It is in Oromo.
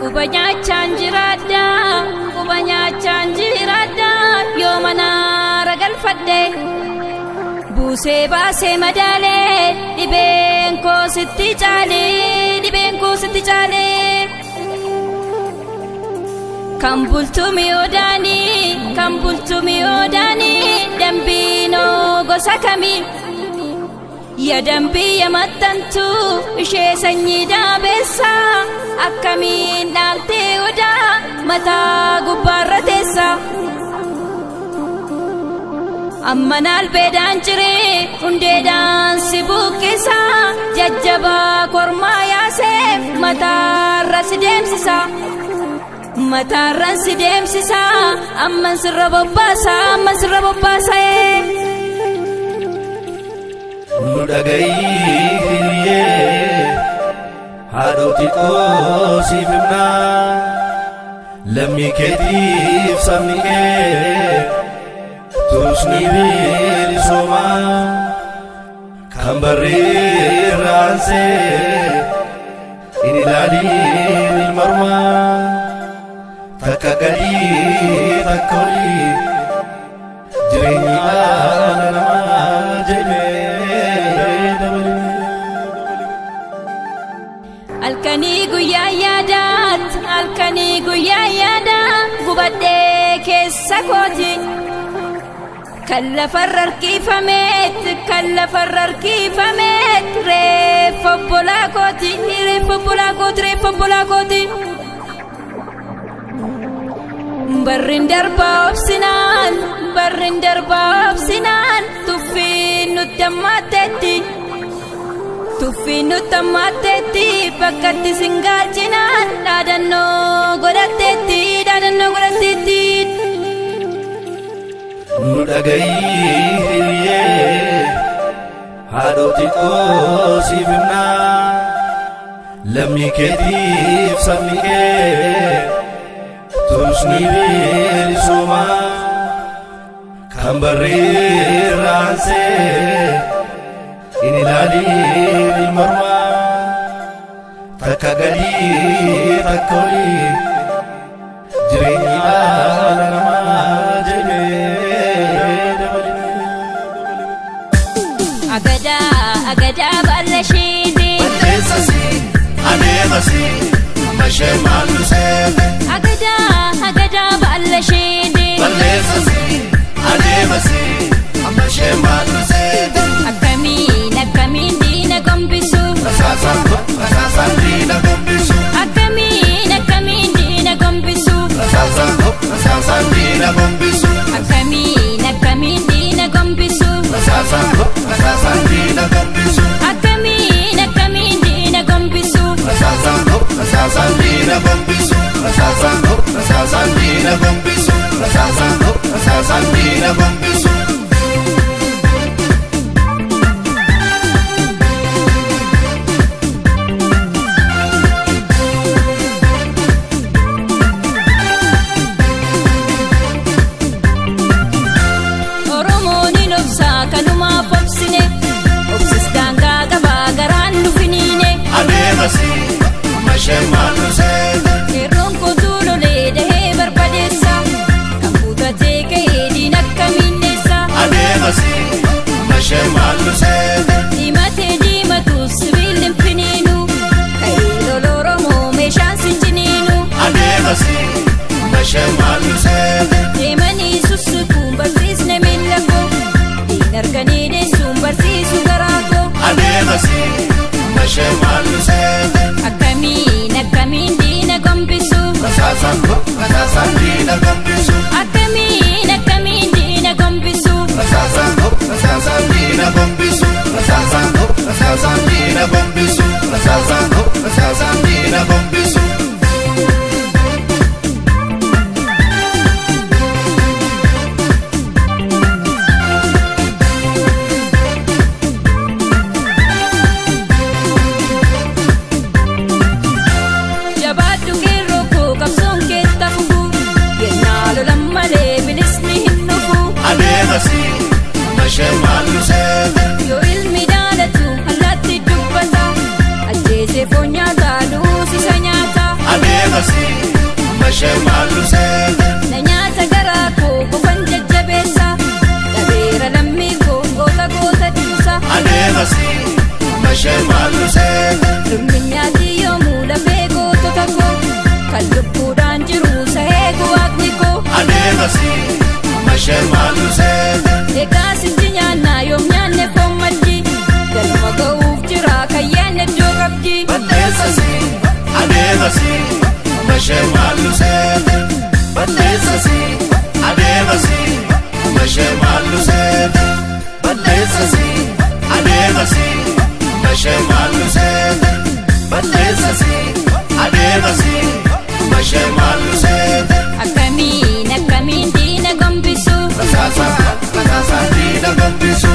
Quba nyaachaan jiraadha, quba nyaachaan jiraadha, yoo manaara galfadhe. Buusee baasee madaalee, dhibeen koo sitti caalee, dhibeen koo sitti caalee. Kan bultu mi'oodaanii, kan bultu mi'oodaanii, dambiinoo gosa kamii? Ya dambii ya maxxantu ishee sanyii daabeessa, akkamiin dhaaltee odaa mataa gubbaarra teessa. Amma naalbeedhaan ciree hundeedhaan si buqqisa, jajjabaa kormaa yaaseef mataarra si deemsisa. Mataarran si deemsisa, amman sirra bobbaasa, amman sirra bobbaasa. Nu dhaga'i hiriyyee, haadhoti koo siif himnaa, lammii keetiif sabni kee tumsni bilisoomaa kan barreerraansee in ilaaliin ilma ormaa takka gadii takka olii jireenyi dhala namaa jedhee dabalee. Halkanii guyyaa yaadaat, halkanii guyyaa yaadaa, gubadhee keessa kooti. Kan lafarra harkifameet, kan lafarra harkifameet, reeffa obbolaa kooti, reeffa obbolaa kooti, reeffa obbolaa kooti. Barrin darbaa obsinaan, barrin darbaa obsinaan, tuffiin nutti hammaatteetti. Tuffiin nutti hammaatteetti, bakkatti singaalchinaan, dhaadannoo godhatteetti, dhaadannoo godhatteetti. Nu dhaga'i hiriyyee, haadhoti koo siif himnaa, lammii keetiif sabni kee tumsni bilisoomaa kan barreerraansee in ilaaliin ilma ormaa takka gadii takka olii jireenyi dhala namaa jedhee dabalee. Agadaa agadaa baala isheeti. Balleessasi adeemasi amma ishee maal nu seete. Agadaa agadaa baala isheeti. Balleessasi adeemasi amma ishee maal nu seete. Akkamiin akkamiin diina gombisu. Rasaasaan rasaasaan diina gombisu. Akkamiin akkamiin diina gombisu. Rasaasaan rasaasaan diina gombisu. Akkamiin akkamiin diina gombisu. Rasaasaan rasaasaan diina gombisu. Akkamiin akkamiin diina gombisu. Rasaasaan rasaasaan diina gombisu. Rasaasaan rasaasaan diina gombisu. Rasaasaan rasaasaan diina gombisu. Oromoon hin obsaa kanumaaf obsine, obsis daangaa qabaa garaan nu finiine. Adeemasi amma ishee maal nu seete. Qeerroon kootu lolee dahee barbadeessa, kan kutatee ka'ee diina akkamiin dheessa. Adeemasi amma ishee maal nu seete. Diimatee diimatu sibiilli hin finiinu, ka'ee lola Oromoo meeshaan sin ciniinu. Adeemasi amma ishee maal nu seete. Deemanii sussukuun barsiisne miila koo, diina arganii deessuun barsiisu garaa koo. Adeemasi amma ishee maal nu seete. Akkamiin akkamiin diina gombisu. Rasaasaan rasaasaan diina gombisu. Akkamiin akkamiin diina gombisu. Rasaasaan rasaasaan diina gombisu. Rasaasaan rasaasaan diina gombisu. Rasaasaan rasaasaan diina gombisu. Jabaadhu qeerroo koo qabsoon keetta fufu, yennaa lolan malee bilisni hin dhufu. Adeemasi amma ishee maal nu seete. Yoo ilmi daalatu allaatti Adeemasi amma ishee maallu seete. Na nyaata garaa koo qofan jajjabeessa. Dhabeera lammii koo goota goota dhiisa. Adeemasi amma ishee maallu seete. Lubni nyaati yoomuu lafee gootota koo. Kan lubbuudhaan jiru sahee waaqni koo. Adeemasi amma ishee maallu seete. Egaa sitti nyaannaa yoom nyaanne foon maddi. Galma ga'uuf jira kayyaan iddoo qabdi. Balleessasi adeemasi amma ishee maallu seete. Balleessasi adeemasi amma ishee maallu seete. Balleessasi adeemasi amma ishee maallu seete. Balleessasi adeemasi amma ishee maallu seete. Akkamiin akkamiin diina gombisu. Rasaasa rasaasa diina gombisu.